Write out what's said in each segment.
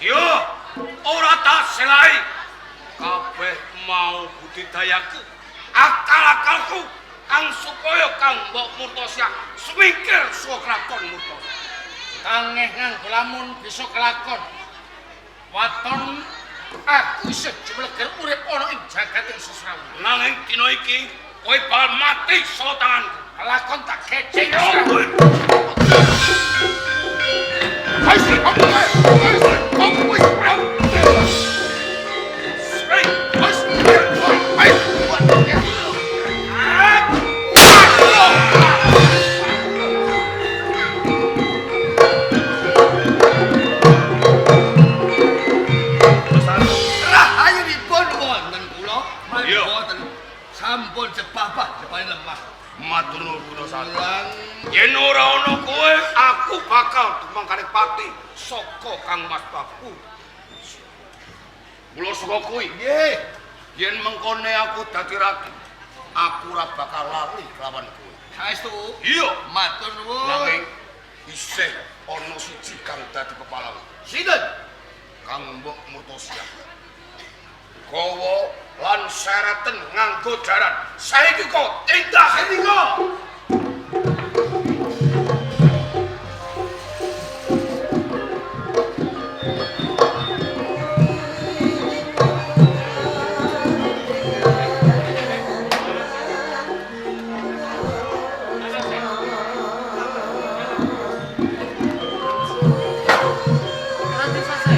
Yo, ora tak selai. Kabeh mau budidayaku, akal-akalku kang supaya Kang Mbok Murtosyah sumingkir saka kraton Murtosyah. Kangeh nganggo lamun bisa kelakon. Waton aku isih jumleger urip ana ing jagating sesrawungan. Nanging dina iki kowe bakal mati saka tanganku. Kelakon tak kecek. Rahayunipun wonten kula. Iya. Wonten. Sampun jebabah jebane lemah. Matur nuwun Gunasari. Lan Yen ora ana kowe, aku bakal tumangkane pati saka Kang Mas Babu. Mula saka kuwi, nggih. yen mengkone aku dadi ratu, aku ora bakal lali kelawan kowe. Saestu. Iya, Matur nuwun. nanging isih ana siji kang dadi pepalang, Sinten? Kang Mbok Murtosyah. Gawa lan sereten nganggo jaran. Saiki kok tindak sendika. Bangetan,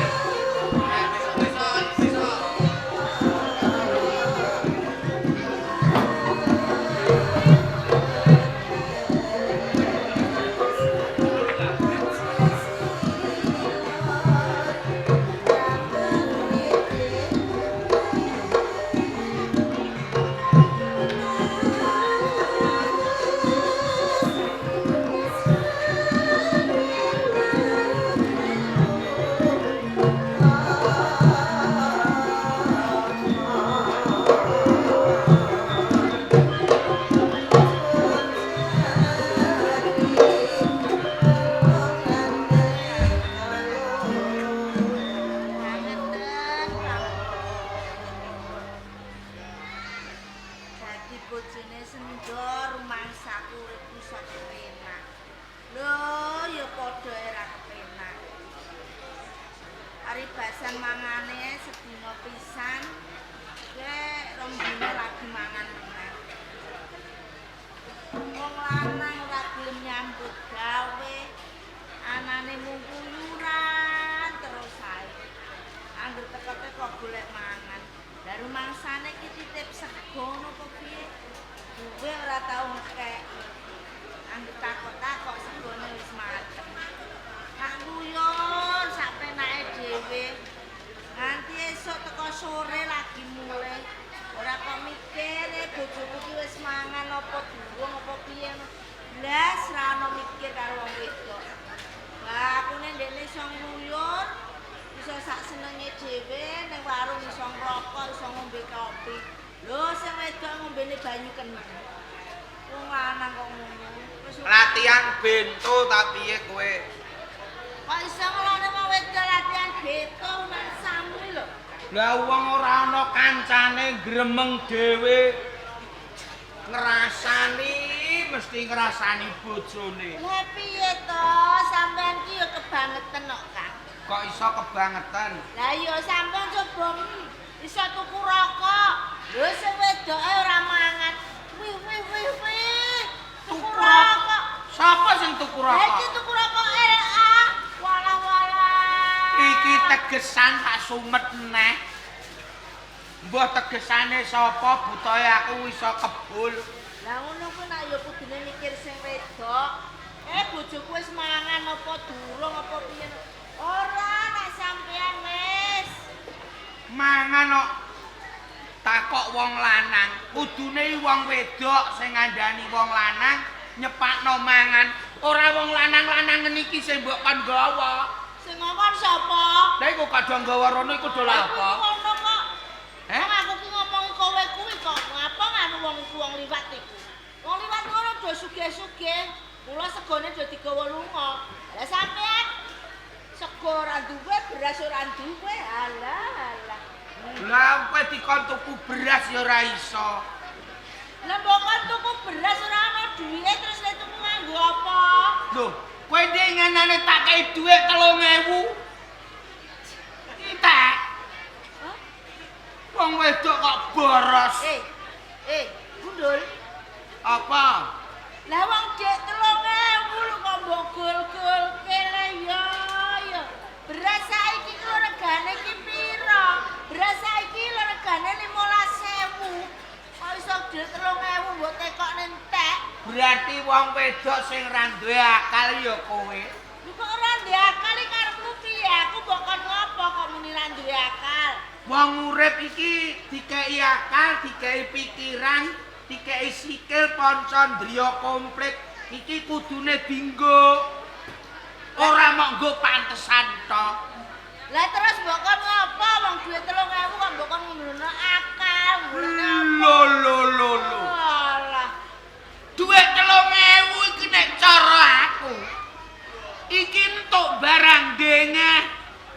Dadi bojone sendha rumangsaku urip iso kepenak. Lho, ya padha ora kepenak. Paribasan mangane sedina pisan, kowe rong dina lagi mangan meneh. Wong lanang ora gelem nyambut gawe, anane mung kuyuran terus ae. Angger teko-teko golek mangan. Lah rumangsane iki titip sego ngono apa piye? Duwe ora tau ngekeki. Angger takok-takok segone wis mateng. Tak nguyur sak penake dhewe. Nganti esuk teko sore lagi mulih. Ora kok mikir bojoku ki wis mangan apa durung apa piye. Blas ra ono mikir karo wong wedok. Lah aku nek ndekne iso ngluyur, iso sak senenge dhewe ning warung iso ngrokok, iso ngombe kopi. Lho sing wedok ngombene banyu kendhi. Wong lanang kok ngono. Wis Latihan bento ta piye kowe? Kok iso ngelone wong wedok latihan beto mangsamu lho. Lah wong ora ana kancane gremeng dhewe. Ngrasani mesti ngrasani bojone. Lah piye to sampean ki ya kebangetan kok, Kang. Kok iso kebangetan? Lah iya sampean coba iso tuku rokok. Lho sing wedoke ora mangan. Wih wih wih wih. Tuku rokok. Sapa sing tuku Lah iki rokok? tuku rokok LA. Walah walah. Iki tegesan tak sumet neh. Mbah tegesane sapa butoe aku iso kebul. Lah ngono kuwi nak ya kudune mikir sing wedok. Eh bojoku wis mangan apa durung apa piye. Ora nek sampean wis. Mangan kok takok wong lanang, kudune wong wedok sing ngandani wong lanang nyepakno mangan. Ora wong lanang-lanang niki sing mbok kon gawa. Sing ngomong sapa? Lah iku kadang gawa rono iku do Lah apa? Ngono kok. Eh? Wong aku ki ngomongi kowe kuwi kok ngapa nganu wong iku wong liwat iku. Wong liwat ngono do sugih-sugih. Mula segone do digawa lunga. Lah sampean sego ora duwe, beras ora duwe. Alah, alah. Lah kowe dikon tuku beras ya ora iso. Lah mbok kon tuku beras ora ana duwite terus le tuku nganggo apa? Lho, kowe ndek nganane tak kei dhuwit 3000. Entek. Hah? Wong wedok kok boros. Eh. Eh, gundul. Apa? Lah wong dek 3000 lho kok mbok gol-golke lah ya ya. Beras saiki ki lho regane ki pira? Beras saiki lho regane 15.000. Kok iso dek 3000 mbok tekokne entek? Berarti wong wedok sing ra duwe akal ya kowe. Lho kok ora duwe akal iki karepmu piye? Aku mbok kon ngopo kok muni ra duwe akal? Wong urip iki dikei akal, dikei pikiran, dikei sikil pancandriya komplit. Iki kudune dinggo. Ora mok nggo pantesan tok. Lah terus mbok kon ngopo wong duwe 3000 kok mbok kon ngundurno akal, golekne apa? Lho lho lho lho. Alah. Duit 3000 iki nek cara aku. Iki entuk barang dengeh.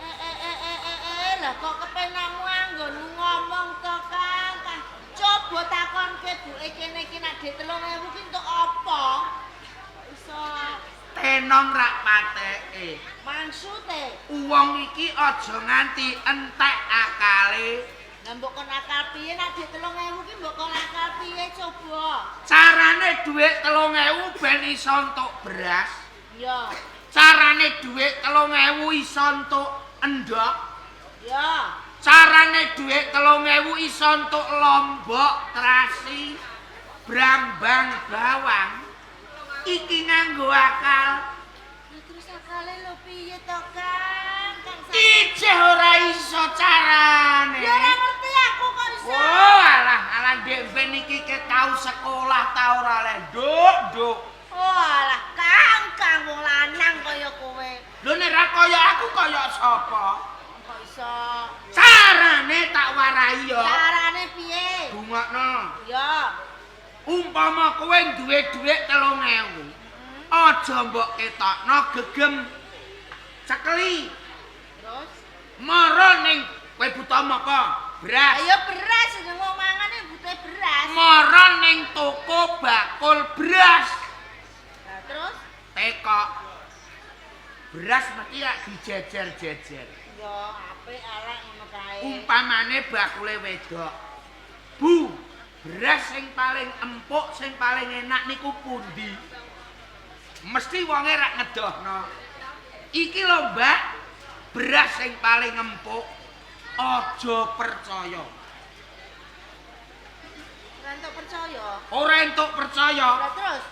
Eh eh eh eh eh eh lah kok kepenakmu anggonmu ngomong to Kang? Kang coba takonke buke kene iki nek dhuwit 3000 ki entuk apa? Kok iso Tenong rak pateke. maksute? Wong iki aja nganti entek akale. Lah mbok kon akal piye nek dhuwit 3000 ki mbok kon akal piye coba? Carane dhuwit 3000 ben iso entuk beras. Ya, Carane dhuwit 3000 iso entuk endhok. ya. Carane dhuwit 3000 iso entuk lombok, terasi, brambang, bawang. Iki nganggo akal. Lah terus akale lho piye to Kang? Kang sak- Ijeh ora iso carane. Ya ora ngerti aku kok iso. Oh, alah, alah ndek ben iki ke tau sekolah ta ora le, Nduk, Nduk. Oh alah Kang, Kang wong lanang kaya kowe. Lho nek ra kaya aku kaya sapa? Kok iso? Carane tak warai ya. Carane piye? Bungokno. Ya. Umpama kowe duwe dhuwit 3000, aja mbok ketokno gegem. Cekeli. Terus? Mara ning kowe buta apa? Beras. Ayo beras jeneng wong mangane butuh beras. Mara ning toko bakul beras. Lah terus? Tekok. Beras mesti rak dijejer-jejer. Ya apik elek ngono kae. Umpamane bakule wedok. Bu, beras sing paling empuk, sing paling enak niku pundi? Mesti wonge rak ngedohno. Iki lho, Mbak, beras sing paling empuk. Aja percaya. Ora entuk percaya. Ora entuk percaya. Lah terus?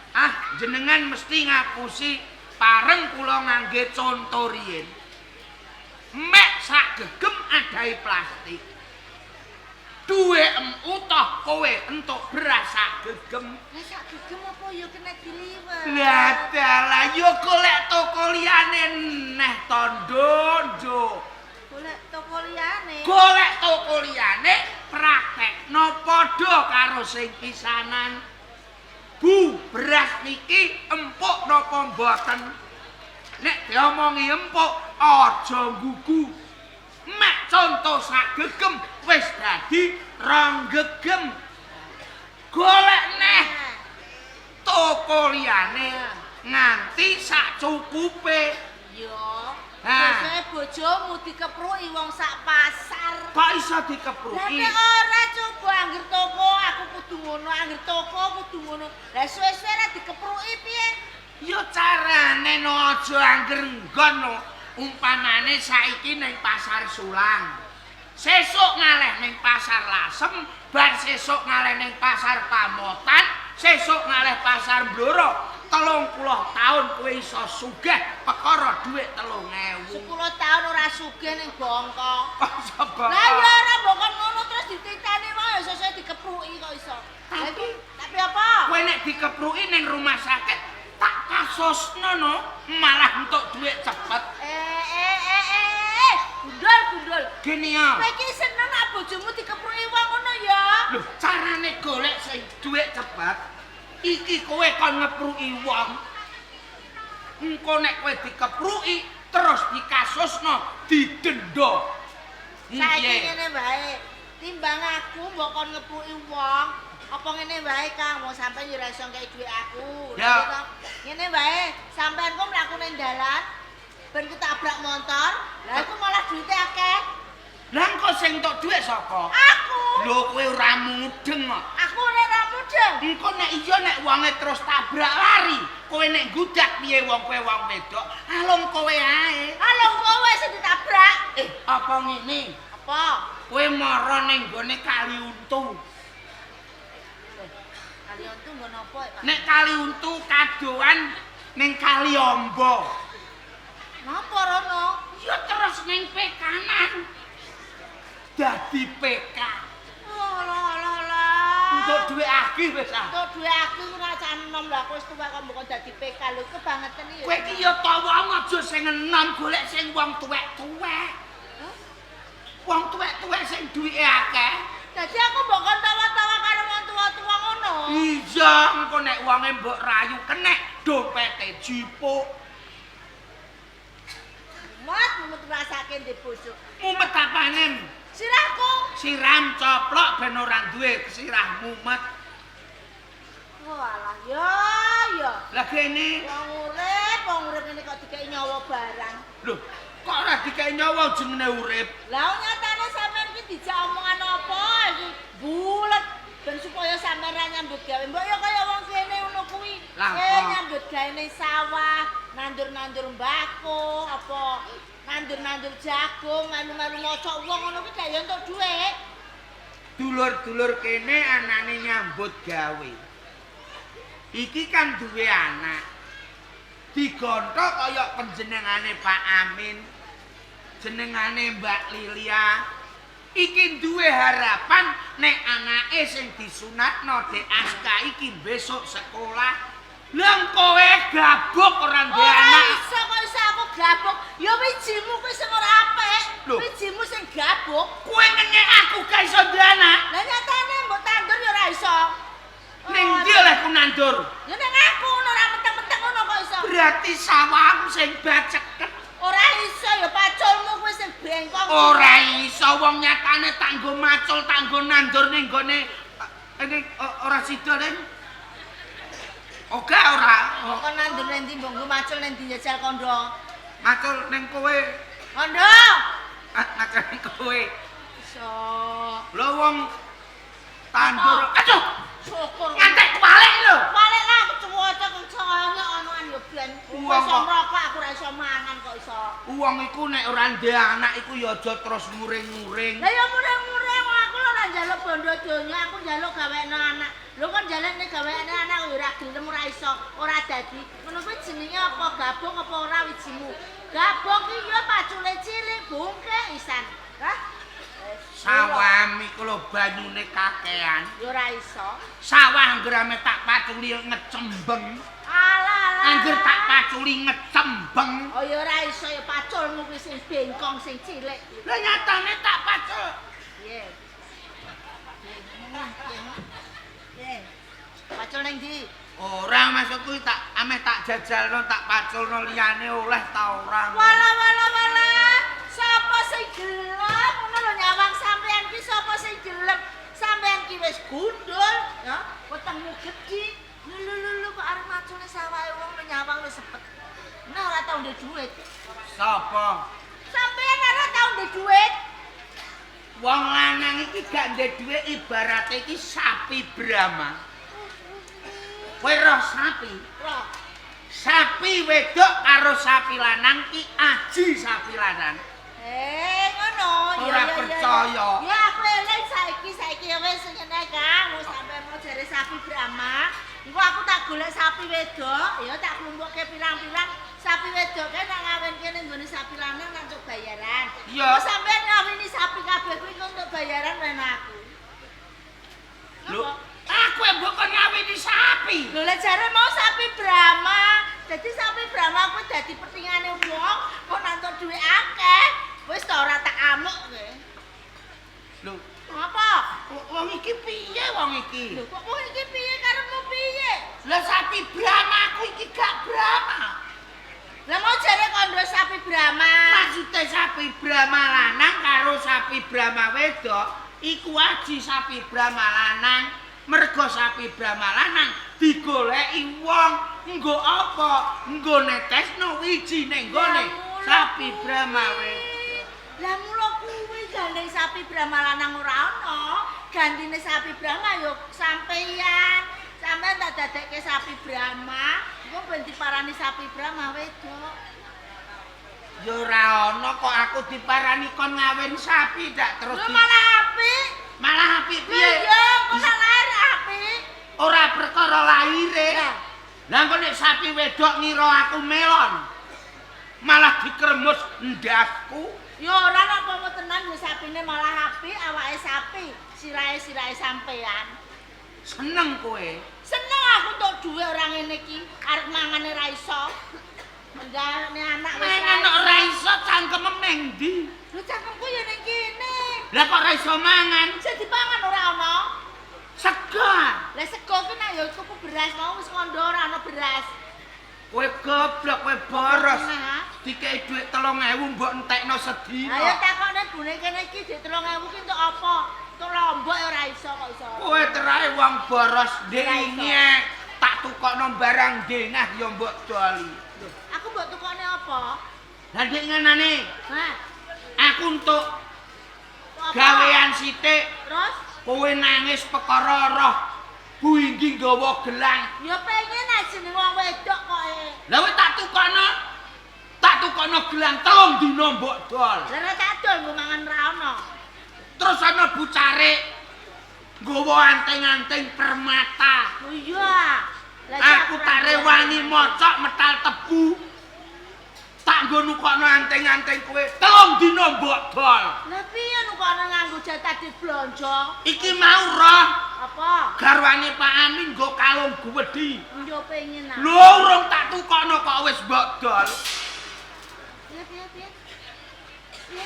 Ah, jenengan mesti ngapusi pareng kula ngangge conto riyin. Mek sak gegem adahi plastik. Duwe em utoh kowe entuk beras sak gegem. Lah sak gegem apa ya kena diliwet. Lah dalah yo golek toko liyane neh to, Nduk. Golek toko liyane. Golek toko liyane praktekno padha karo sing pisanan. Bu, beras niki empuk napa mboten? Nek diomongi empuk, aja nggugu. Mek conto sak gegem wis dadi rong gegem. Golek neh toko liyane nganti sak cukupe. Yo. Ha. Sesuk bojomu dikepruki wong sak pasar. Kok iso Lah dikepruki? nek ora coba angger toko aku kudu ngono, angger toko kudu ngono. Lah suwe-suwe ora dikepruki piye? Ya carane no aja angger nggon no. Umpamane saiki ning Pasar Sulang. Sesuk ngaleh ning Pasar Lasem, bar sesuk ngaleh ning Pasar Pamotan, sesuk ngaleh Pasar Blora. 30 tahun kowe iso sugih perkara dhuwit 3000. 10 tahun ora sugih ning bongko. Aja bongko. Lah ya ora mbok kon ngono terus dititani wae ya sesuk dikepruki kok iso. Tapi apa? Kowe nek dikepruki ning rumah sakit tak kasusno no, malah entuk dhuwit cepet. Eh. Gundul, gundul. Gini ya. Kowe iki seneng nak bojomu dikepruki wong ngono ya? Lho, carane golek sing dhuwit cepet iki kowe kon ngepruki wong. Engko nek kowe dikepruki terus dikasusno didenda. Saiki ngene wae. Timbang aku mbok kon ngepuki wong, apa ngene wae Kang, wong sampean yo ora iso ngekeki dhuwit aku. Ya. Ngene wae, sampean kok mlaku ning dalan ben ketabrak motor, lah aku malah duwite akeh. Lah engko sing entuk dhuwit sapa? Aku. Lho kowe ora mudeng kok. Aku ora mudeng. Engko nek iya nek wonge terus tabrak lari, kowe nek gudak piye wong kowe wong wedok, alung kowe ae. Alung kowe sing ditabrak. Apa ngene? Apa? Kowe mara ning gone Kali Untu. Kali Untu nggon apa, Pak? Nek Kali Untu kadoan ning Kali Amba. Napa rono? Ya terus ning pekanan. Dadi PK. Oh, lah lah lah. Entuk dhuwit akeh wis ah. Entuk dhuwit akeh ora cah enom lho, aku wis tuwek kok mbok dadi PK lho, kebangetan iki. Kowe iki ya tawa aja sing enom, golek sing wong tuwek-tuwek. Hah? Wong tuwek-tuwek sing duwike akeh. Dadi aku mbok kon tawa-tawa karo wong tuwa-tuwa ngono. Iya, engko nek wonge mbok rayu kenek dompete jipuk. Mat mumet rasake ndek bosok. Mumet apane? Sirahku. Siram coplok ben ora duwe sirah mumet. Walah, ya ya. Lah kene wong urip ngene kok dikeki nyawa barang. Lho, kok ora dikeki nyawa jenenge urip? Lah nyatane sampean iki dijak omongan apa iki? Bulet ben supaya sampean ra nyambut gawe. Mbok ya kaya wong kene ngono kuwi. Nyambut gawe ning sawah, nandur-nandur mbako, apa nandur-nandur jagung, melu-melu mocok wong ngono kuwi gak ya entuk dhuwit. Dulur-dulur kene anane nyambut gawe. Iki kan duwe anak. Digonthok kaya panjenengane Pak Amin, jenengane Mbak Lilia. Iki duwe harapan nek anake sing disunatno Dek Aska iki besok sekolah. Lah kowe gabuk ora duwe anak. Ora iso kok iso aku gabuk. Ya wijimu kuwi sing ora apik. Wijimu sing gabuk. Kowe ngenyek aku gak iso duwe anak. Lah nyatane mbok tandur ya ora iso. Ning ndi olehku nandur? Ya ning aku ngono ora meteng-meteng ngono kok iso. Berarti sawahku sing baceket. Ora iso ya paculmu kuwi sing bengkong. Ora iso wong nyatane tanggo macul tanggo nandur ning gone ning ora sida ning. Oga ora. Kok nandur ning ndi mbok nggo macul ning ndi jajal kondo. Macul ning kowe. Kondo. Macul ning kowe. Iso. Lho wong tandur. Aduh. Syukur. Ngantek balik lho. Balik lah cuwaca keconyok onoan yo ben. Wong iso ngrokok aku ora iso mangan kok iso. Wong iku nek ora ndek anak iku ya aja terus muring-muring. Lah ya muring-muring aku lho ora njaluk bondo donya, aku njaluk gawekno anak. Lho kon njalukne gawekne anak ya ora gelem ora iso, ora dadi. Ngono kuwi jenenge apa gabung apa ora wijimu? Gabung ki ya pacule cilik bungke isan. Hah? Sawah iku lho banyune kakean. Ya ora iso. Sawah anggere ame tak paculi ngecembeng. Alah alah. Angger tak paculi ngecembeng. Oh ya ora iso ya paculmu kuwi sing bengkong sing cilik. Lah nyatane tak pacul. Piye? Piye? Pacul ning ndi? Ora maksudku tak ameh tak jajalno tak paculno liyane oleh ta ora. Walah walah walah. Sapa sing gelem ngono lho nyawang sampean ki sapa sing gelem? Sampean ki wis gundul ya, wetengmu gedhi. Lho lho lho kok arep macule sawahe wong nyawang wis sepet. Nah ora tau ndek dhuwit. Sapa? Sampean ora tau ndek dhuwit. Wong lanang iki gak ndek dhuwit ibarate iki sapi Brahma. Kowe roh sapi? Roh. Sapi wedok karo sapi lanang ki aji sapi lanang. Ngono. Ora percaya. Ya aku eling saiki wis ngene Kang, wis sampe mau jare sapi Brahma. Engko aku tak golek sapi wedok, ya tak klumpukke pirang-pirang sapi wedok kae tak ngawinke ning nggone sapi lanang tak entuk bayaran. Iya. Kok sampean ngawini sapi kabeh kuwi kok entuk bayaran men aku. Lho, aku mbok kon ngawini sapi. Lho lek jare mau sapi Brahma. Dadi sapi Brahma kuwi dadi petingane wong kok nantuk dhuwit akeh. Wis ta ora tak amuk kowe. Lho, apa? Wong iki piye wong iki? Lho kok wong iki piye karepmu piye? Lah sapi Brahma aku iki gak Brahma. Lah mau jare kondo sapi Brahma. Maksude sapi Brahma lanang karo sapi Brahma wedok iku aji sapi Brahma lanang. Mergo sapi Brahma lanang digoleki wong nggo apa? Nggo netesno wiji ning nggone sapi Brahma wedok. Lah mula kuwi gandeng sapi Brahma lanang ora ana, gantine sapi Brahma yo sampeyan. Sampeyan tak dadekke sapi Brahma, engko ben diparani sapi Brahma wedok. Ya ora ana kok aku diparani kon ngawin sapi dak terus Lho malah apik. Malah apik Lho piye? iya, kok sak lahir apik. Ora perkara lahire. Lah. Lah engko nek sapi wedok ngira aku melon. Malah dikremus ndasku. Ya ora apa-apa tenan yo sapine malah apik, awake sapi, sirahe-sirahe sampean. Seneng kowe. Seneng aku entuk dhuwit ora ngene iki, arep mangane ra iso. Mendane anak wis Mangan ora iso cangkemem ning ndi? Lho cangkemku ya ning kene. Lah kok ora iso mangan? Sing dipangan ora ana. Sego. Lah sego ki nek ya tuku beras mau wis kandha ora ana beras. Kowe goblok, kowe boros. Nah. Dikei dhuwit 3000 mbok entekno sedina. Ayo takokne bune kene iki dhuwit 3000 ki entuk apa? Entuk lombok ya ora iso kok iso. Kowe terae wong boros Ora iso. ndek tak tukokno barang dengah ya mbok doli. Aku mbok tukokne apa? Lah ndek ngenane Hah? aku entuk Apa? gawean sithik, Terus kowe nangis perkara roh Bu Inggi nggawa gelang. ya pengen aja jeneng wong wedok kok e. Lah kowe tak tukokno gelang 3 dina mbok dol. Lah ora tak dol nggo mangan ra ono. Terus ana Bu Carik nggawa anting-anting permata. Oh iya. Lah iki Aku tak rewangi mocok metal tebu. Tak nggo nukokno anting-anting kowe 3 dina mbok dol. Lah piye nukokno nganggo jatah dit blonjo? Iki mau roh Apa? garwane Pak Amin nggo kalung gwedhi. Yo pengen aku. Lho urung tak tukokno kok wis mbok dol. Piye piye piye? Piye?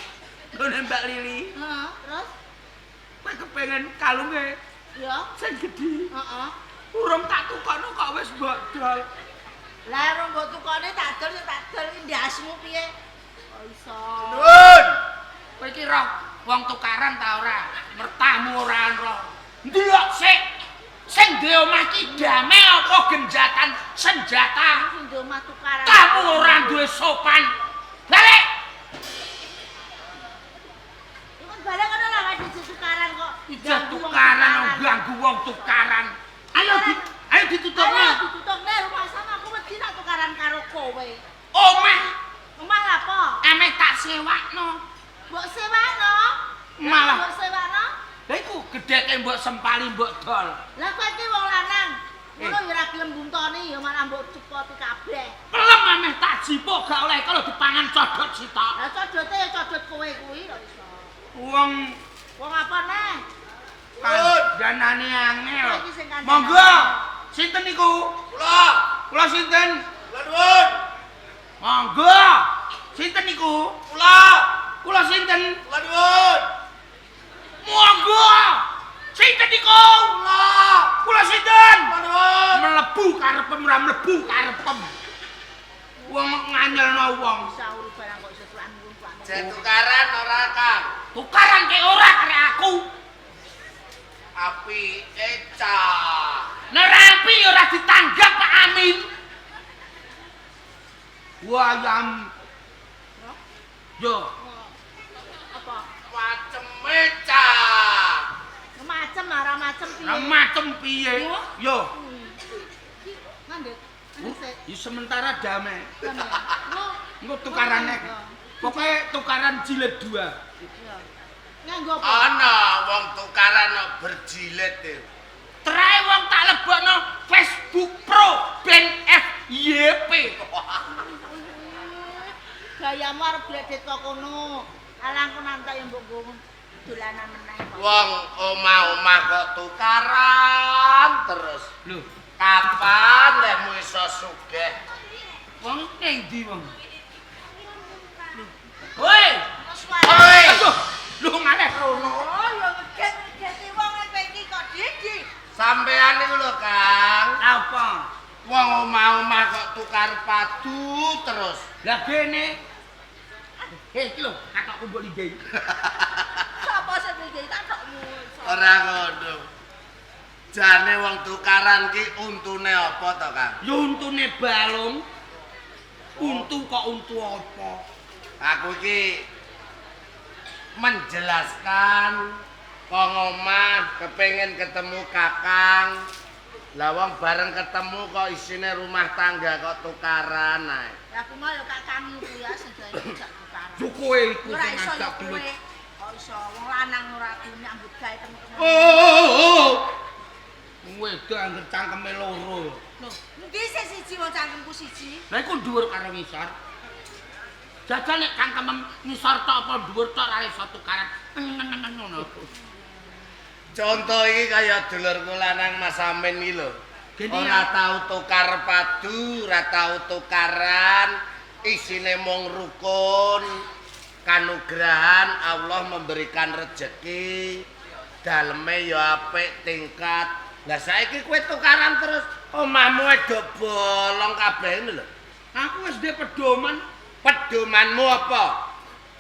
Lho Mbak Lili, Heeh, terus? kowe kepengen kalunge Ya, sing gedhi. heeh. Urung tak tukokno kok wis mbok dol. Lah rong mbok tukokne tak dol ya tak dol iki ndasmu piye? Kok iso. Nuwun. Kowe iki roh wong tukaran ta ora? Mertamu ora roh. Ndelok sik. Sing duwe omah iki damai apa genjatan senjata? Sing di omah tukaran. Kamu ora duwe sopan. Balik. Iku balik kono lah wae dijek tukaran kok. Ijah tukaran ganggu wong tukaran. Ayo di, ayo ditutupno. Ayo ditutupne rumah sama aku wedi nak tukaran karo kowe. Omah Omah lha apa? ameh tak sewakno. Mbok sewakno. Malah. Mbok sewakno. Lah iku gedheke mbok sempali mbok dol. Lah kowe iki wong lanang. Ngono ya ora gelem buntoni ya malah mbok cepoti kabeh. Pelem ameh tak jipuk gak oleh kalau dipangan codot sitok. Lah codote ya codot kowe kuwi kok iso. Wong Wong apa neh? kandhanane angel. Iki sing kandhane. Monggo. Sinten niku? Kula. Kula sinten? Kula nuwun. Monggo. Sinten niku? Kula. Kula sinten? Kula nuwun. Monggo. Sinten niku? Kula. Kula sinten? Kula nuwun. Mlebu karepem ora mlebu karepem. Wong nganyelno wong. Saur barang kok iso tuan tuan. Jek tukaran ora, Kang? Tukaran ke ora kare aku. Apike cah. Nek ora api ya ora ditanggap Pak Amin. Wayam. Yo, Apa? Maceme cah. Macem ora macem piye? ora macem piye? Yo. Yo. Ngandhek. Ngandhek sik. Ya sementara damai. Lho, Engko tukarane. Pokoke tukaran jilid 2. iya. Nganggo apa? Ana wong tukaran kok berjilid e. Terae wong tak lebokno Facebook Pro ben FYP. Gayamu arep gledhet kok kono. Alangku nanti ya mbok nggo dolanan meneh kok. Wong omah-omah kok tukaran terus. Lho, Kapan lehmu iso sugih? wong ning ndi wong? Woi, Ono suara. Oi! aduh, lho ngaleh rono. Oh, ya ngeget-ngegeti wong kowe iki kok Didi. Sampean niku lho, Kang. Apa? Wong omah-omah kok tukar padu terus. Lah gene Heh, iki lho, katokku mbok linggahi. Sapa sing linggahi katokmu? Ora ngono. Jane wong tukaran ki untune apa to, Kang? Ya untune balung. Untu kok untu apa? Aku iki menjelaskan kok ngomah kepengin ketemu Kakang. Lah wong bareng ketemu kok isine rumah tangga kok tukaran ae. Lah aku mau ya kakangmu kuwi ya sing gawe dijak tukaran. Yo kowe iku Ora sing iso ya ngajak kowe. gelut. Kok iso wong lanang ora gelem nyambut gawe temen-temen. Oh. Wedok angger cangkeme loro. Lho, endi sing siji wong cangkemku siji? Lah iku dhuwur karo ngisor. Jajal nek cangkem ngisor tok apa dhuwur tok ora iso tukaran. Ngono. Contoh iki kaya dulurku lanang Mas Amin iki lho. Ora tau tukar padu, ora tau tukaran, isine mung rukun, kanugrahan Allah memberikan rejeki, daleme ya apik tingkat. Lah saiki kowe tukaran terus, omahmu do bolong kabeh ngono lho. Aku wis duwe pedoman. Pedomanmu apa?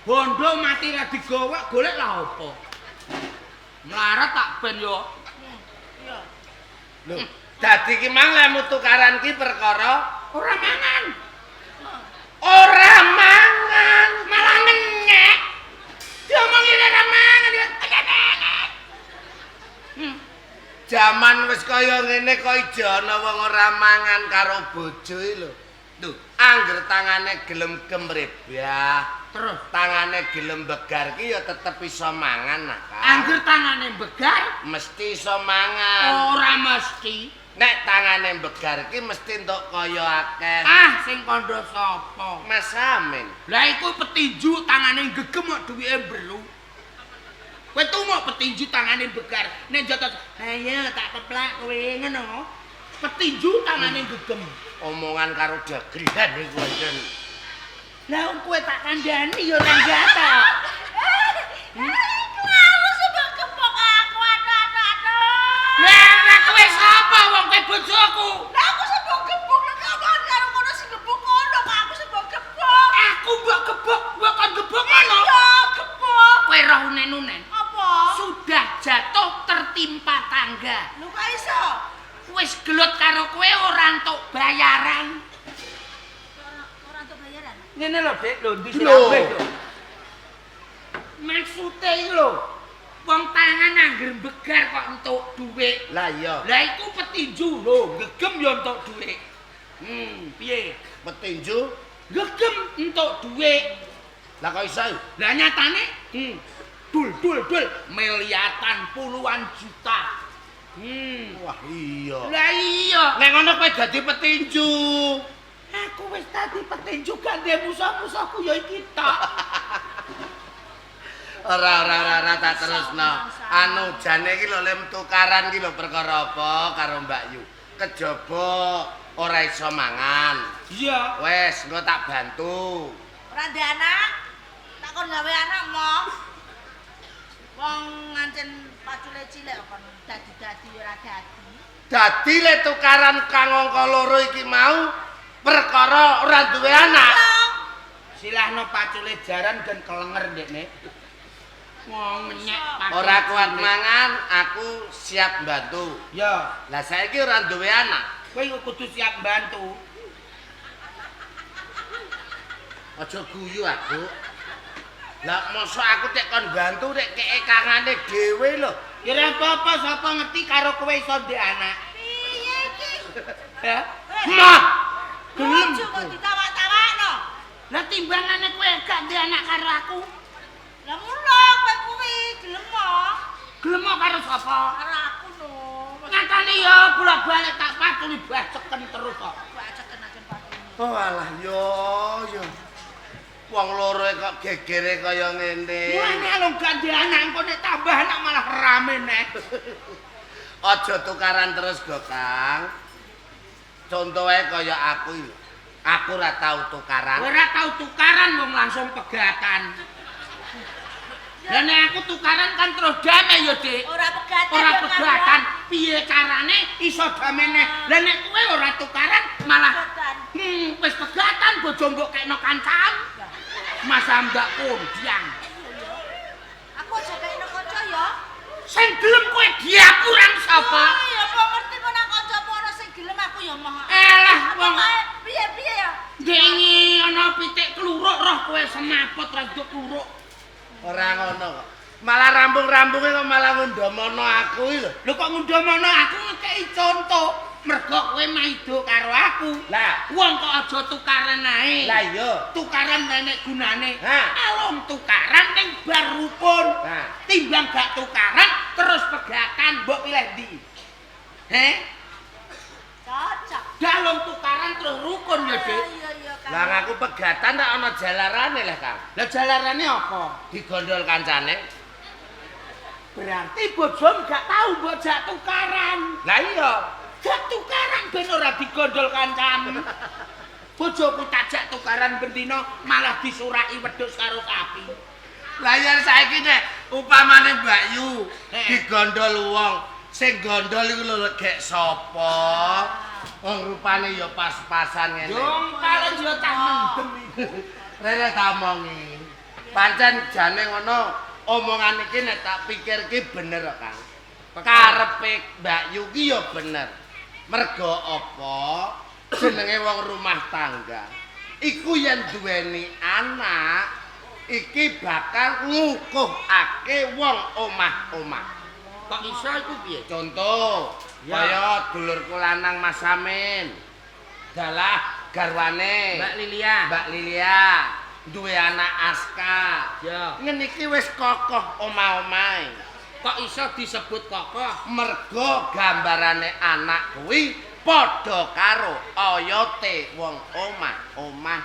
Bondo mati ra digawa golek lah apa? Melarat tak ben yo. Iya. Lho, dadi ki mang lemu tukaran ki perkara ora mangan. Ora mangan, malah ngenyek. Diomongi ora mangan ya. Jaman wis kaya ngene kok ijo ana wong ora mangan karo bojo iki lho. Lho, angger tangane gelem gemrebyah, terus tangane gelem begar ki ya tetep iso mangan nah, Kang. Angger tangane begar mesti iso mangan. Ora mesti. Nek tangane begar ki mesti entuk kaya akeh. Ah, sing kandha sapa? Mas Amin. Lah iku petinju tangane gegem kok duwike belu. Kowe tumuk petinju tangane begar, nek jotos, ayo tak keplak kowe ngono. Petinju tangane gegem. Omongan karo dagelan iku ancen. Lah kowe tak kandhani ya ora gatok. Iku aku sing mbok gepok aku aduh aduh aduh. Lah ora kowe sapa wong kowe bojoku? Lah aku sing mbok gebuk lho kok omongan karo ngono sing gebuk ngono kok aku sing mbok gebuk. Aku mbok gebuk, mbok kon gebuk ngono. Iya, gebuk. Kowe roh unen-unen. Apa? Sudah jatuh tertimpa tangga. Lho kok iso? Wis gelut karo kowe ora entuk bayaran. Ora entuk bayaran. Ngene lho, Dik, lho ndi Lho. lho. Maksude iki lho, wong tangan angger begar kok entuk dhuwit. Lah iya, Lah iku petinju lho, gegem ya entuk dhuwit. Piye? petinju. Gegem entuk dhuwit. Lah kok iso? Lah nyatane, dul dul dul miliatan puluhan juta. Wah iya. Lah iya. Nek ngono kowe dadi petinju. Aku wis dadi petinju gak ndek musuh-musuhku ya iki tok. Ora ora ora ora tak terusno. Anu jane iki lho lem tukaran iki lho perkara apa karo Mbak Yu. Kejaba ora iso mangan. Iya. Wes, engko tak bantu. Ora ndek anak. Tak kon gawe anak mo. Wong ngancen pacule cilik kok kon dadi-dadi ora dadi. Dadi le tukaran kang angka loro iki mau perkara ora duwe anak. Silahno pacule jaran ben kelenger ndekne. Wong ngenyek pacul. Ora kuat mangan, aku siap bantu. Ya, Lah saiki ora duwe anak. kowe iku kudu siap bantu. Aja guyu aku. Lah mosok aku tek kon bantu nek keke kangane dhewe lho. Ya ora apa-apa, sapa ngerti karo kowe iso ndek anak. Piye iki? Ya. Mah, Gelem. Bojo kok ditawak-tawakno. Lah timbangane kowe gak ndek anak karo aku. Lah mula kowe kuwi gelem mo. Gelem karo sapa? Karo aku no. Nyatane ya bolak-balik tak paculi baceken terus kok. Baceken aja paculi. Oh alah yo yo. Wong loro kok gegere kaya ngene. Mulane lho gak ndek anak engko nek tambah anak malah rame neh. Aja tukaran terus go, Kang. Contohe kaya aku iki. Aku ora tau tukaran. Ora tau tukaran wong langsung pegatan. Lah nek aku tukaran kan terus damai ya, Dik. Ora pegatan. Ora ya, Kang, pegatan, piye carane iso damai neh. Lah nek kowe ora tukaran malah Pegatan. Wis pegatan bojo mbok kekno kancan. Lah. Mas Amdak kondang. Iya ya. Aku aja kene kanca ya. Sing gelem kowe diakurang sapa? Oh, iya apa ngerti kok nek kancamu ana sing gelem aku ya moh. Elah wong piye-piye ya? Ndengi ana pitik kluruk roh kowe semaput ra nduk kluruk. Ora ngono kok. Malah rampung-rampunge kok malah ngundomono aku iki lho. Lho kok ngundomono aku ngekeki conto. Mergo kowe maido karo aku. Lah, wong kok aja tukaran ae. Lah iya, tukaran nenek gunane. Ha. Alung tukaran ning bar rukun. Ha. Timbang gak tukaran terus pegatan mbok pilih ndi? Heh? Cocok. Dalung tukaran terus rukun ya, Dik. Iya iya Kang. Lah aku pegatan tak ana jalarane lah, Kang. Lah jalarane apa? Digondol kancane. Berarti bojomu gak tau mbok jak tukaran. Lah iya. Gak tukaran ben ora digondol kancamu. Bojoku tak jak tukaran bendina malah disuraki wedhus karo sapi. Lah yen saiki nek upamane Mbak Yu digondol wong, sing gondol iku lho gek sapa? Wong rupane ya pas-pasan ngene. Yo paling yo cah mendem iku. Rene tak omongi. Pancen jane ngono omongan iki nek tak pikir ki bener kok, Kang. Karepe Mbak Yu ki ya bener. Mergo apa? Jenenge wong rumah tangga. Iku yen duweni anak iki bakal ngukuhake wong omah-omah. Kok iso iku piye? Contoh, kaya dulurku lanang Mas Amin. Dalah garwane Mbak Lilia. Mbak Lilia duwe anak Aska. Ya. Ngene iki wis kokoh omah-omahe. Kok iso disebut kokoh? Mergo gambarane anak kuwi padha karo oyote wong omah-omah.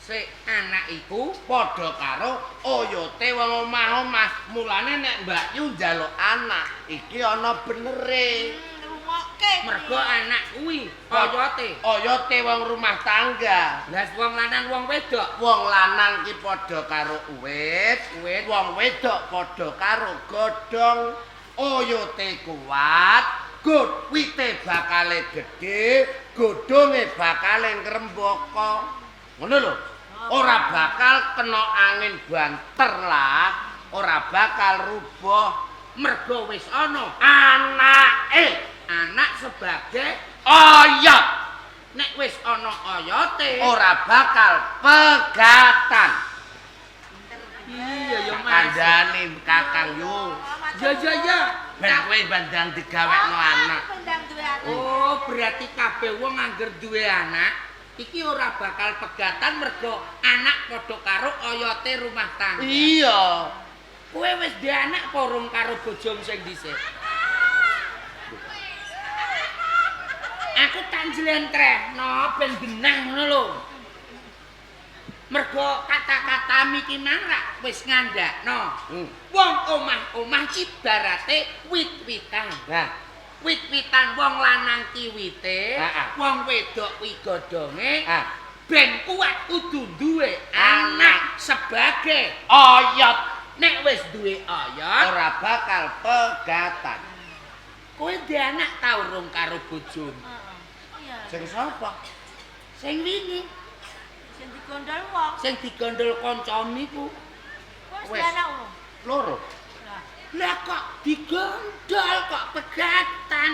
Sik anak iku Padha karo oyote wong omah-omah. Mulane nek Mbak Yu njaluk anak iki ana benere. Ngrungokke. mergo anak kuwi oyote. Oyote wong rumah tangga. Lah wong lanang wong wedok. Wong lanang ki padha karo uwit, Uwit. Wong wedok padha karo godhong. Oyote kuat, wite bakale gedhe, godhonge bakale ngrembaka. Ngono lho. Ora bakal kena angin banter lah, ora bakal rubuh Mergo wis ana anake anak sebagai oyot, nek wis ana oyote ora bakal pegatan. Iya ya Mas. Kandhane Kakang Yu. Ya ya ya. Ben kowe bandang digawekno anak. Bendang duwe anak. Oh, berarti kabeh wong angger duwe anak iki ora bakal pegatan mergo anak padha karo oyote rumah tangga. Iya. Kowe wis duwe anak apa urung karo bojomu sing dhisik? Aku tak njlentrehno ben genah ngono lho. Mergo kata-kata iki mang rak wis ngandakno. Wong omah-omah ibarate wit-witan. Nah, Wit-witan wong lanang ki wite, wong wedok kuwi godhonge. Ben kuat kudu duwe anak sebagai oyot nek wis duwe oyot ora bakal pegatan. Kowe duwe anak ta urung karo bojomu? Iya. Sing sapa? Sing wingi, Sing digondol wong. sing digondol kancamu iku. Kowe wis duwe anak urung? Loro. Lah. Lah kok digondol kok pegatan?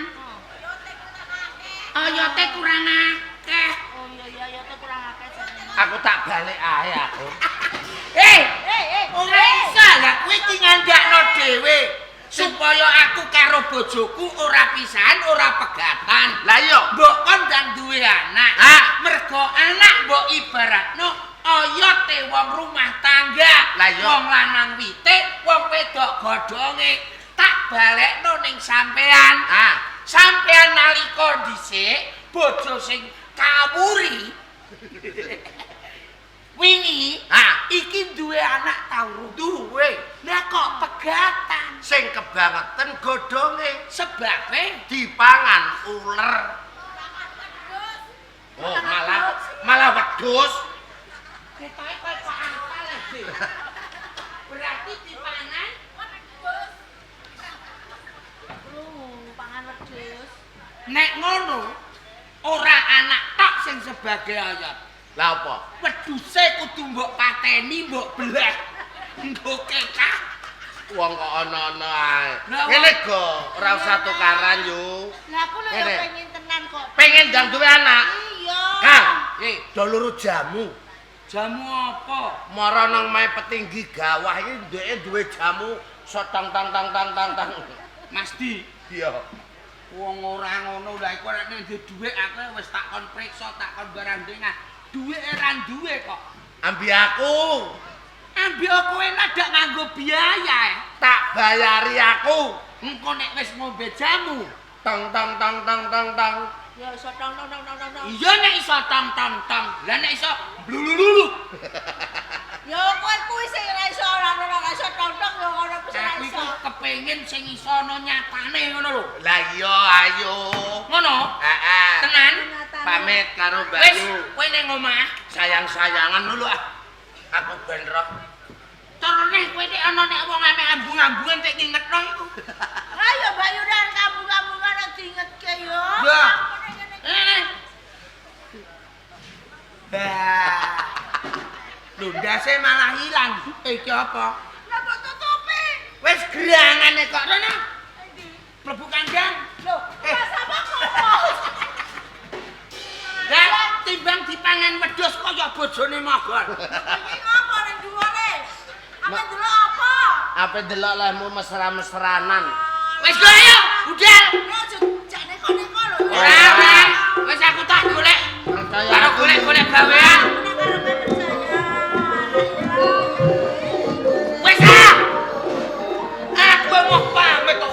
Oyote kurang akeh. Oh iya iya oyote kurang akeh jarene. Aku tak balik ae aku. Eh, ora iso lah kowe iki ngandakno dhewe supaya aku karo bojoku ora pisahan, ora pegatan. Lah iya, mbok kon ndang duwe anak. Ha, mergo anak mbok ibaratno oyote wong rumah tangga. Lah iya. Wong lanang wite, wong wedok godhonge. Tak balekno ning sampean. Ha, sampean nalika dhisik bojo sing kawuri wingi, ha, iki duwe anak ta urung? Duwe. Lah kok pegatan? Sing kebangetan godhonge sebabe dipangan uler. Oh, malah wedhus. Ketoke koyo kok apal ae. Berarti dipangan wedhus. Krungu pangan wedhus. Nek ngono ora anak tok sing sebagai oyot. Lah apa? Wedhuse kudu kudu mbok pateni, mbok belah. Nggo kekah. Wong kok ana-ana ae. Lah, Ngene go, ora usah tukaran yo. Lah aku lho ya Ngene. pengen tenan kok. Pengen ndang duwe anak. Iya. Kang, do loro jamu. Jamu apa? Mara nang mae petinggi gawah iki ndeke duwe jamu so tang tang tang tang tang tang. Mas Di, Iya. wong ora ngono lha iku nek ndek dhuwit aku wis tak kon priksa, tak kon barang dengah. Dhuwite ra duwe kok. Ambi aku, Ambil kowe lah dak nganggo biaya. tak bayari aku. Engko nek wis ngombe jamu, Tang tang tang tang tang tang. Ya iso tong tong tong tong tong. iya nek iso tong tong tong. Lah nek iso blulululu. Ya kowe kuwi sing ora iso ora ora iso tong tong ya ngono kuwi sing ora Aku iso. iku kepengin sing iso ana nyatane ngono lho. Lah iya ayo. Ngono? Heeh. Tenan? Pamit karo Mbak Wis, Yu. kowe ning omah. Sayang-sayangan dulu ah. Aku ben roh. Terus kowe nek ana nek wong ame ambung-ambungan tek ngingetno iku. Ayo Mbak Yudan kamu-kamu ana diingetke yo. Lah. Ngene-ngene. Ngene. Bah. Lho ndase malah ilang. Iki apa? Lah kok tutupi? Wis gerangane kok rono. Endi? Mlebu kandang. Lho, Eh. mas apa ngomong? Lah timbang dipangan wedhus kaya bojone Mogol. Iki ngopo ning dhuwure? Apa delok apa? Ape delok lehmu mesra-mesranan. Wis go ayo, budal. Yo jak neko-neko lho. Ora ora. Wis aku tak golek. Percaya Karo aku. golek-golek gawean. Aku nek karepe percaya. Wis ah. Aku mau pamit kok.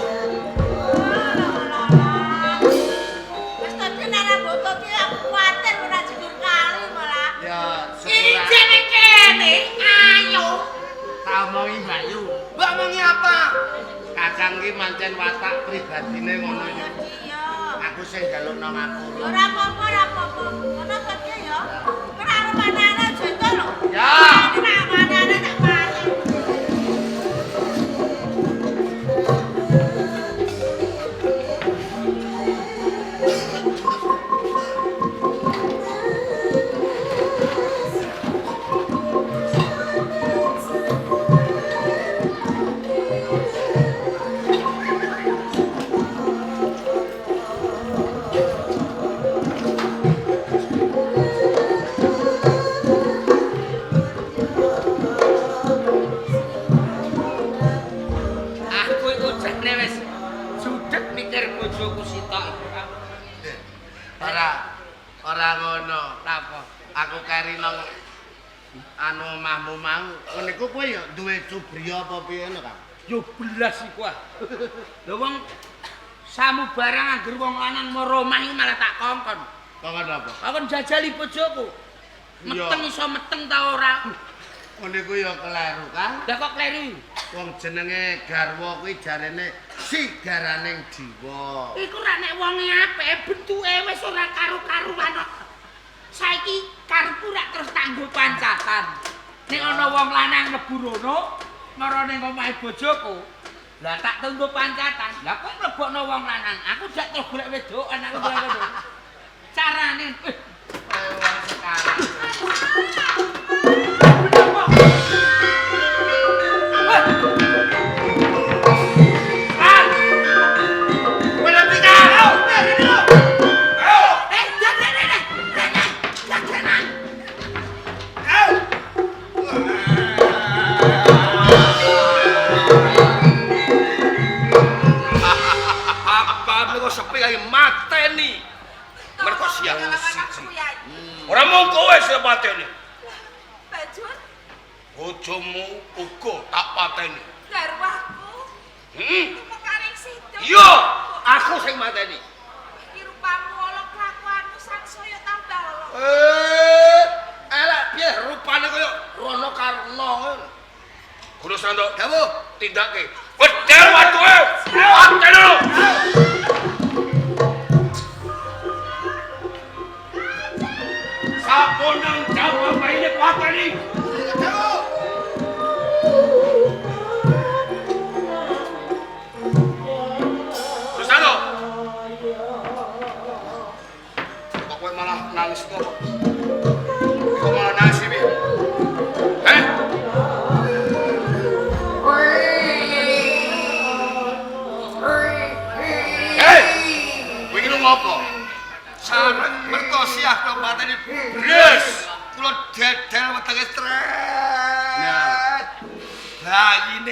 Wis tadi nek ora mbok tutupi aku kuwatir ora jegur kali malah. Ya, sepura. Ijene kene, ayo. Tak omongi Mbak Yu. Mbok omongi apa? Kakang ki mancen watak pribadine ngono Iya, yo. iya. Aku sing njalukno ngapura. Ora apa-apa, ora apa-apa. Ngono to piye ya? Ora arep anane aja entuk lho. Ya. Ora anane tak paling. Aku iku jane wis judeg mikir bojoku sitok iku. Ora ora ngono. Lah apa? Aku keri nang anu omahmu mau. Ngono iku kowe ya duwe cubriya apa piye lho, Kang? Yo belas iku ah. Lho wong samu barang angger wong lanang mara omah iku malah tak kongkon. Kongkon apa? Kongkon jajali bojoku. Iya. Meteng iso meteng ta ora? Ngono iku ya kleru, Kang. Lah kok kleru? Wong jenenge garwa kuwi jarene sigaraning jiwa. Iku rak nek wonge apik bentuke wis ora karu-karuan kok. Saiki karepku rak terus tanggo pancatan. Nek ana wong lanang mlebu rono, mara ning omahe bojoku. Lah tak tunggu pancatan. Lah kowe mlebokno wong lanang, aku dak terus golek wedokan aku golek ngono. Carane Wong sekarang. Ah! Berhenti, Kang. Eh, jangan, jangan, jangan, jangan. Apa mriko sepi kaya mateni. Mergo siang Aku ya. Ora mung kowe sing pateni. Bajur Bojomu uga tak pateni. garwaku Heeh. mekaring situ. Iya, aku sing mateni. Iki rupamu ala kelakuanmu sangsaya tambah ala. Eh, elek piye rupane kaya Rono Karno ngono. Guru Sando, Dawuh. tindake. Wedel watuke. Pateni lho. Sampun nang jawab ini pateni. Susano. Kok kowe malah nangis kok? Kok malah nangis iki?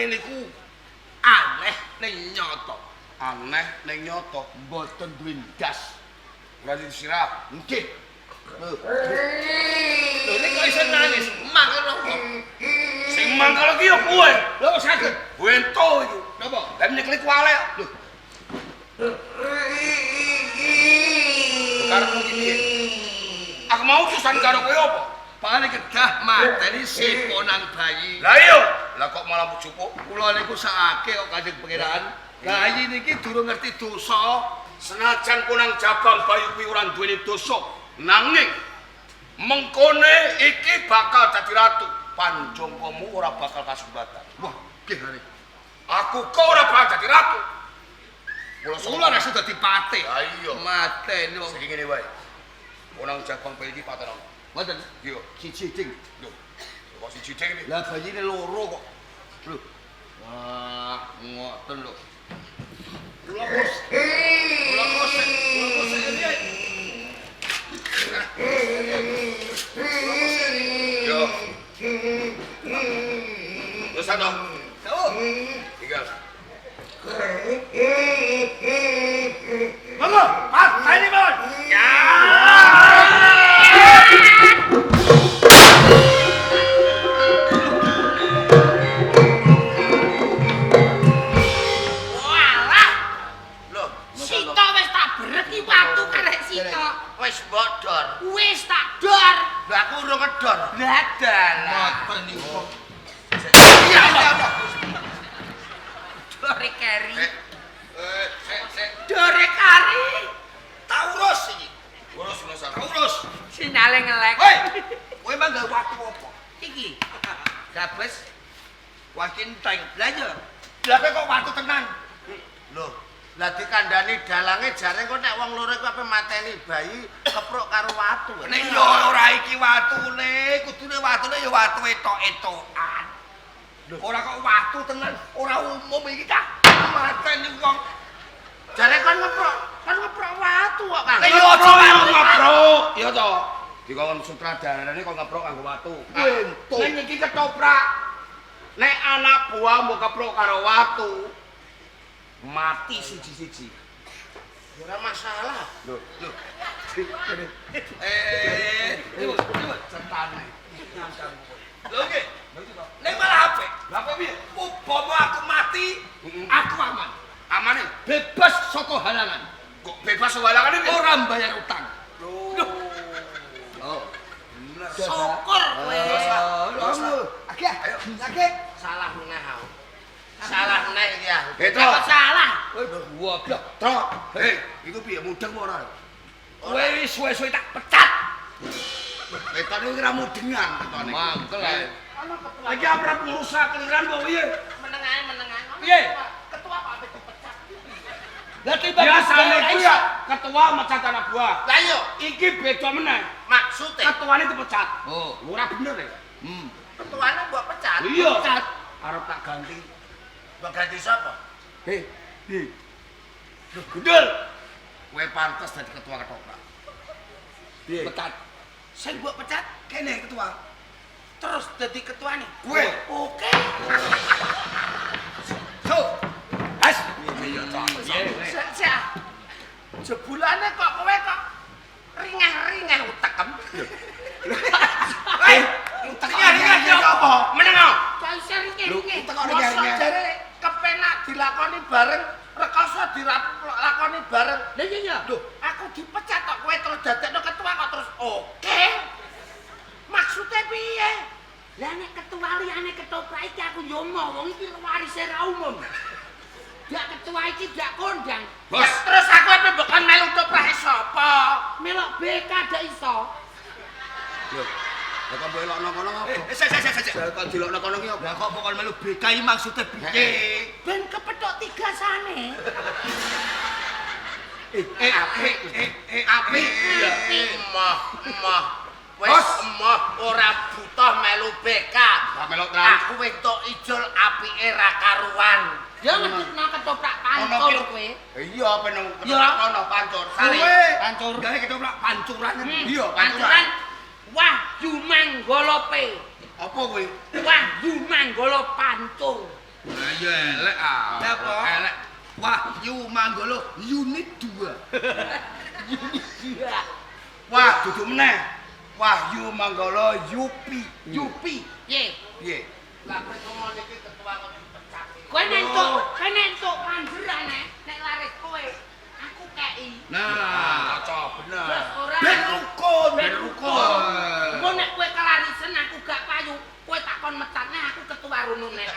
Matine niku aneh ning nyata. Aneh ning nyata, mboten duwe ndas. Ora disirah. Nggih. Lho, nek kok iso nangis, mangkel apa? Sing mangkel iki ya kowe. Lho kok saged? Bento iku. Napa? Lah nyekli kuwalek. Lho. Karepmu iki piye? Aku mau urusan karo kowe apa? Pane kedah mateni sepo nang bayi. Lah iya. Lah kok malah jupuk? Kula niku sakake kok Kanjeng Pangeran. Bayi niki durung ngerti dosa. Senajan konang jabang bayi kuwi ora duweni dosa, nanging mengkone iki bakal dadi ratu. Panjangkamu ora bakal kasumbatan. Wah, nggih hari. Aku kok ora bakal dadi ratu. Kula ora iso dadi patih. Lah iya. Mateni wong. Saiki ngene wae. Konang jabang bayi iki patenono. Ngoten. Iya. Siji ding. Lho. Kok siji ding iki? Lah bayine loro kok. Lho. Wah, ngoten lho. Kula kos. Kula kos. Kula kos ini. Yo. Wis ana. Yo. Tinggal. Monggo, pateni mawon. Ya. Walah, Lho, sito wis tak bereki watu karek sito. wis mbok dor. Wis tak dor. Lah aku urung ngedor. Lah dalah. Ngoten niku. Iya, Dore keri. Sik, sik. Dore kari. Taurus iki. Urus ngono sak. Taurus. Sinyale ngelek. Hei, kowe emang gawe watu apa? Iki. Gabes. Wah kenteng. Lah iya. Lah kowe kok watu tenan? Lho, lah dikandani dalange jare kok nek wong loro iku ape mateni bayi kepruk karo watu. Nek yo ora iki watune, kudune watune ya watu etok-etokan. Ora kok watu tenan, ora umum iki cah. Mateni wong. Jare kon ngeprok watu kok, Kang. Lah yo aja ngeprok. Iya to. Dikon sutradarane kok ngeprok nganggo watu. Bento. Ning iki ketoprak. Nek anak buah mbok keprok karo watu, mati siji-siji. Ora masalah. Lho, lho. Ibu, ibu centane. Lho nggih. Nek malah apik. Lah kok piye? Upama aku mati, aku aman. Amane Bebas saka halangan. kok bebas saka halangan iki? Ora mbayar utang. Lho. Oh. Syukur kowe. Akeh, akeh. Salah meneh aku. Salah meneh iki aku. Petro. Kok salah? Kowe goblok. Tro. Hei, iku piye mudeng apa ora? Kowe wis suwe-suwe tak pecat. Petone iki ora mudengan petone. Mangkel ae. Lagi arep ngrusak keliran apa piye? Meneng ae, meneng ae. Piye? Ketua kok ape dipecat. Lah timbang Biasane iku ya ketua mecat anak buah. Lah iya, Iki beda meneh. maksude Ketuane dipecat. Oh. Ora bener ya? Hmm. ketuane mbok pecat. Iya. Pecat. Arep tak ganti. Mbok ganti sapa? Hei, piye? Lho, gendul. Kowe pantes dadi ketua ketoprak. Piye? Pecat. Sing mbok pecat Kene ketua. terus dadi ketuane. Kowe. Oke. So. Has. Iya, Cok. Sik, sik. Jebulane kok kowe kok ringah-ringah utekem. Hei, ringah-ringah apa? Meneng. Kok iso ringah-ringah? Lho, utek kok ringah-ringah. Mosok jare kepenak dilakoni bareng, rekoso dilakoni bareng. Lah iya iya. Lho, aku dipecat kok kowe terus dadekno ketua kok terus oke. Maksudnya piye? Lah nek ketua liyane ketoprak iki aku yo moh wong iki warise ra umum. Dak ketua iki dak kondang. Bos. Ya, terus aku ape mbok kon melu toprake sapa? Melok BK dak iso. Lho, lah kok mbok elokno kono apa? Eh, sik sik sik sik. Lah kok dilokno kono ki apa? Lah kok pokok melu BK iki maksude piye? Ben kepethuk tigasane. Apik, Apik. Emoh, emoh. Wis emoh ora butuh melu BK. Lah melok trans. Aku wis tok ijol apike ra karuan. Ya ngedutno ketoprak pancur kowe. Iya, peneng ketoprak kono pancur. Sari. Pancur. Gawe ketoprak pancuran. Iya, Pancuran Wahyu Manggala P. Apa kuwi? Wahyu Manggala Pancur. Lah iya elek ah. Lah apa? Elek. Wahyu Manggolo unit 2. Unit 2. Wah, duduk meneh. Wahyu Manggolo Yupi. Yupi. Piye? Piye? Lah percuma niki ketua kok dipecat. Kowe nek entuk panjeran nek laris kowe, aku kei. Nah, cocok bener. Terus ora Ben rukun, ben rukun. Engko nek kowe kelarisen aku gak payu, kowe tak kon mecatne aku ketua rono nek.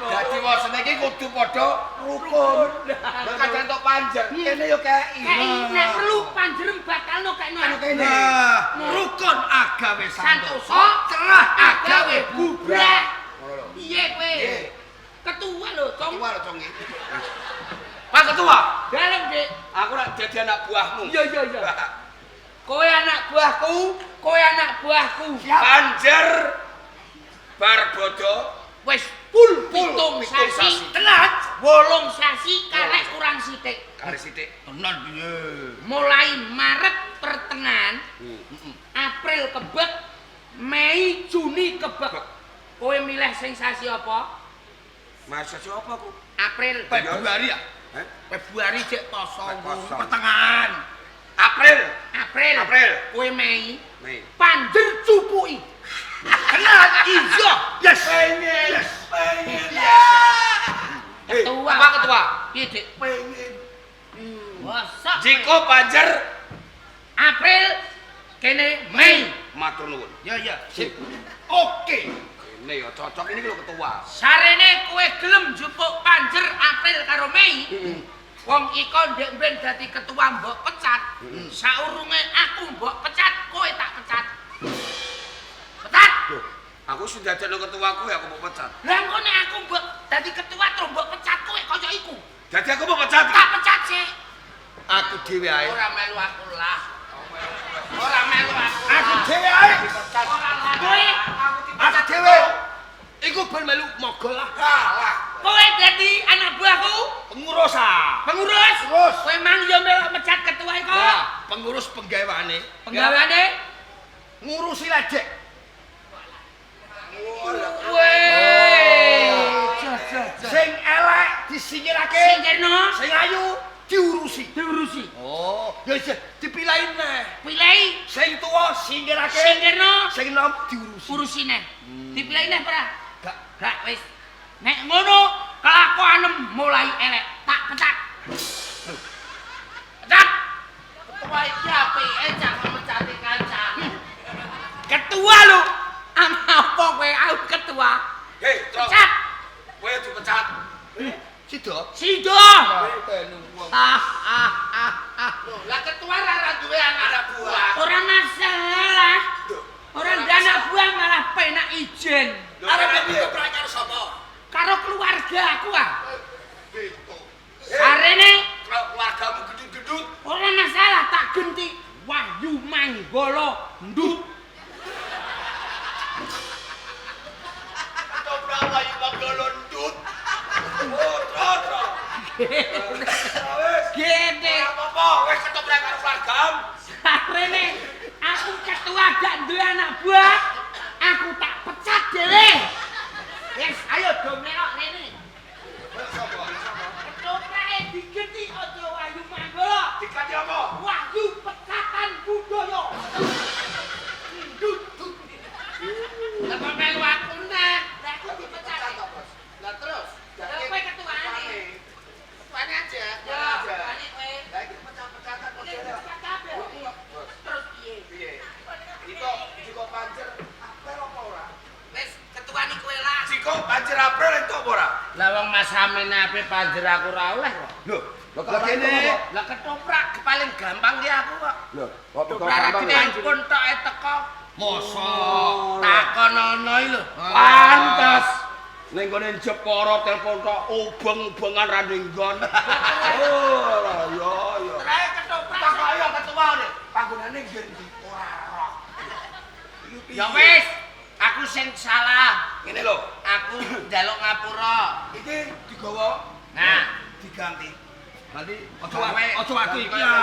Dadi wosene iki kudu padha rukun. Lah kadang entuk panjer, kene yo kei. Kei nek perlu panjerem batalno kekno aku. Kene. Nah, rukun agawe Santoso, cerah agawe bubrah. Ngono lho. Piye kowe? Ketua lho, Cong. Ketua lho, Cong iki. Pak Ketua, Dalem, Dik. aku rak dadi anak buahmu. Iya, iya, iya. Kowe anak buahku, kowe anak buahku. Panjer Barbodo Wis full Full, 7 pitung sasi. sasi. Tenan. 8 sasi karek kurang sithik. kari sithik. Tenan piye? Mulai Maret pertengahan, April kebek, Mei Juni kebek. Kowe milih sing sasi apa? Masa siapa aku? April. Februari ya? Heh? Februari jek poso. Poso. Pertengahan. April. April. April. Kowe Mei. Mei. Panjer cupuki. Tenan. Iya. Yes. Pengen. Yes. Pengen. Hei, Ketua. apa ketua? Piye, Dik? Pengen. Mosok. Jiko Panjer April kene Mei. matur nuwun. Ya ya, sip. Oke. Ini ya cocok ini lho ketua. Sarene kowe gelem njupuk Panjer April karo Mei. Wong iko ndek mben dadi ketua mbok pecat. Saurunge aku mbok pecat, kowe tak pecat. Pecat. Loh, aku sudah dadekno ketuaku ya aku mbok pecat. Lah engko nek aku mbok dadi ketua terus mbok pecat kowe kaya iku. Dadi aku mbok pecat. Tak pecat sih. Aku dhewe ae. Ora melu aku lah. Ora melu aku. Aku dhewe ae. Ora lah. Kowe Aku dhewe. Iku ben melu mogol lah. Kalah. kowe dadi anak buahku, Pengurus ah. pengurus. Pengurus. Kowe mang yo melok mecat ketua iku. Ya, pengurus penggaweane. Penggaweane Ngurusi ledek. Weh. Sing elek disingkirake, Singkirno sing ayu diurusi. diurusi. Oh, ya isih dipilahi neh. Pilih Sing tuwa singkirake, singkirno sing nom diurusi. urusi neh. Dipilih neh ora? Gak. Gak wis. Nek ngono kelakuanem mulai elek, tak pecat. Pecat. Ketua iki apike cak mecati kancane. Ketua lho. Ama apa kowe aku ketua? Hei, terus Pecat. kowe dipecat. Sido. Sido. Ah ah ah ah. Loh, lah ketua ora duwe anak buah. Ora masalah. Ora ndek anak buah malah penak ijen. Arep ketoprak karo sapa? Karo keluarga aku ah. Sarene Keluargamu gendut-gendut. ora masalah tak genti Wahyu Manggolo ndut. Ketoprak Wahyu Manggolo ndut. Oh, tro, tro. Wis. Gede. Ora apa-apa, wis ketoprak karo keluargamu. Sarene aku ketua gak duwe anak buah, aku tak pecat dhewe. Wis, ayo do melok rene. Ketoprake digenti aja Wahyu Manggolo. Diganti apa? Wahyu pecatan budaya. Ndut. Lah kok melu aku neh. Lah aku dipecat. Lah terus, Lah kowe ketuane. Ketuane aja. Ya, ketuane kowe. Lah iki pecah-pecahan Iki modele. dipecat kabeh. Terus piye? Piye? Iko, Jiko Panjer April apa ora? Wis ketuane kowe lah. Jiko Panjer April entuk apa ora? Lah wong Mas Amin ape panjer aku ora oleh kok. Lho, Lah kene Lah ketoprak paling gampang ki aku kok. Lho, kok Ketoprak telepon tok e teko. mosok. Takonono iki lho. Pantes. Ning gone Jepara telepon tok ubeng-ubengan ra ning nggon. Oh, ya ya. Trae ketoprak. Tak kaya ketua ne. Panggonane nggih ndi? Ora roh. Ya wis, aku sing salah. Ngene lho, Aku njaluk ngapura. iki digawa Nah, diganti. Berarti aja waktu iki ya.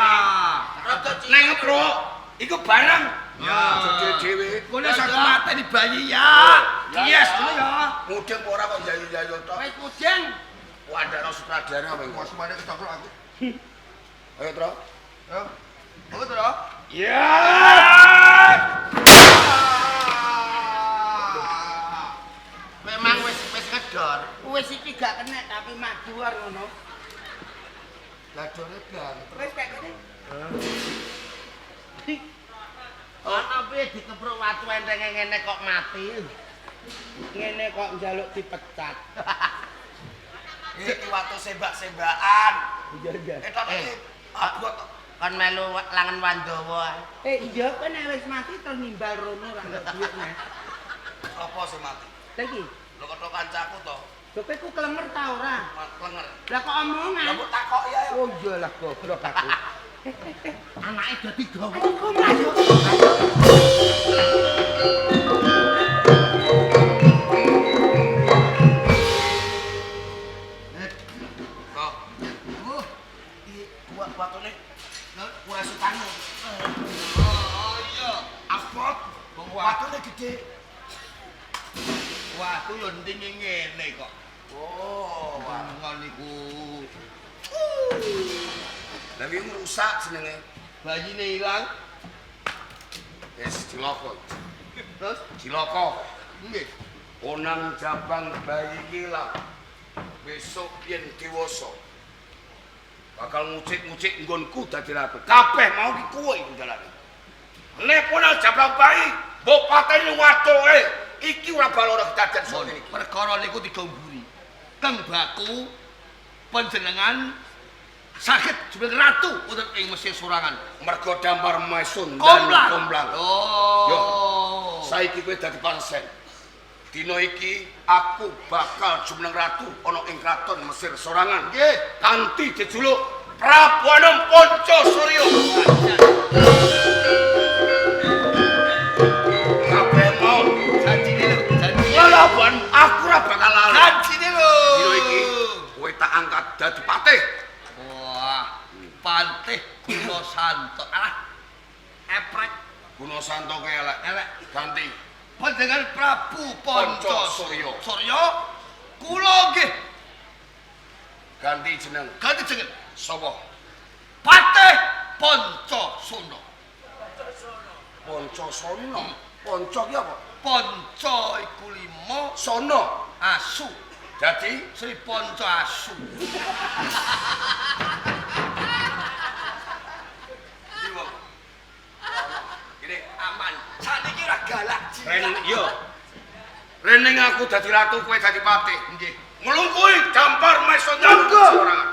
rada cilik. Neng ngeprok, iku barang. Ya. Aja dhewe. Kono sak mateni bayi ya. Yes, ngono ya. Mudeng ora kok jayu-jayu. Kujang. Wandakno sutradara kowe. Wah, semane ketokro aku. Ayo, Tro. Ayo. Aku, Tro. Ya. Memang wis wis ngedor. Wis iki gak kena tapi maduar ngono. Lah dore banter. Wis kayak ngene. Ana piye dikepruk watu entenge ngene kok mati. Ngene kok njaluk dipecat. Iki watu sembak-sembakan. Iya, iya. Etok iki abot. Kon melu langen Wandawa. Eh, iya kowe nek wis mati terus nimbal rono ra ndek dhuwit neh. Apa sing mati? Lah iki, Lho kethok kancaku to. lho kowe ku klenger ta ora? Klenger. Lah kok omongan? Lah mbok takoki ayo. Oh iya lah goblok aku. Anake dadi dawa. Aku mlayu. Kok. Iki watune ora sutane. Oh iya. Abot. Watune gede. Watu yo ndinge ngene kok. Oh, wah. Ngono niku. Lah iki ngrusak jenenge. Bayine ilang. Wis cilaka. Terus Cilaka. nggih. Onang jabang bayi iki lah. Besok yen dewasa bakal ngucik-ngucik nggonku dadi ratu. Kabeh mau ki kowe iki dalane. Nek onang jabang bayi, mbok pateni watoke. Iki ora bakal ora kedaden saka iki. Perkara niku digomburi. Kang baku panjenengan saged jumeneng ratu wonten ing Mesir Sorangan. Mergo dampar mesun dan Komplang. komplang. Oh. Yo. Saiki kowe dadi pasen. Dina iki aku bakal jumeneng ratu ana ing kraton Mesir Sorangan. Nggih. Kanthi jejuluk Prabu Anom Panca Surya. Kabeh mau Janjine lho, janjine. lalaban aku ora bakal lali. Janjine lho. Dina iki kowe tak angkat dadi patih. Wah, pantih Guna Santo. Alah. Eprek Guna Santo kowe elek. elek. Ganti Panjenengan Prabu Panca Panca Surya. Surya kula nggih ganti jeneng. ganti jeneng Sapa? Patih Panca Suna. Panca Sona. Panca ki apa? Panca iku lima Sona. asu. Dadi Sri Panca Asu. ndi wong? Gini, Aman. Saniki ora galak Ren yo. Rening aku dadi ratu, kowe dadi patih. Nggih. Nglungkuhi dampar meson sorangan.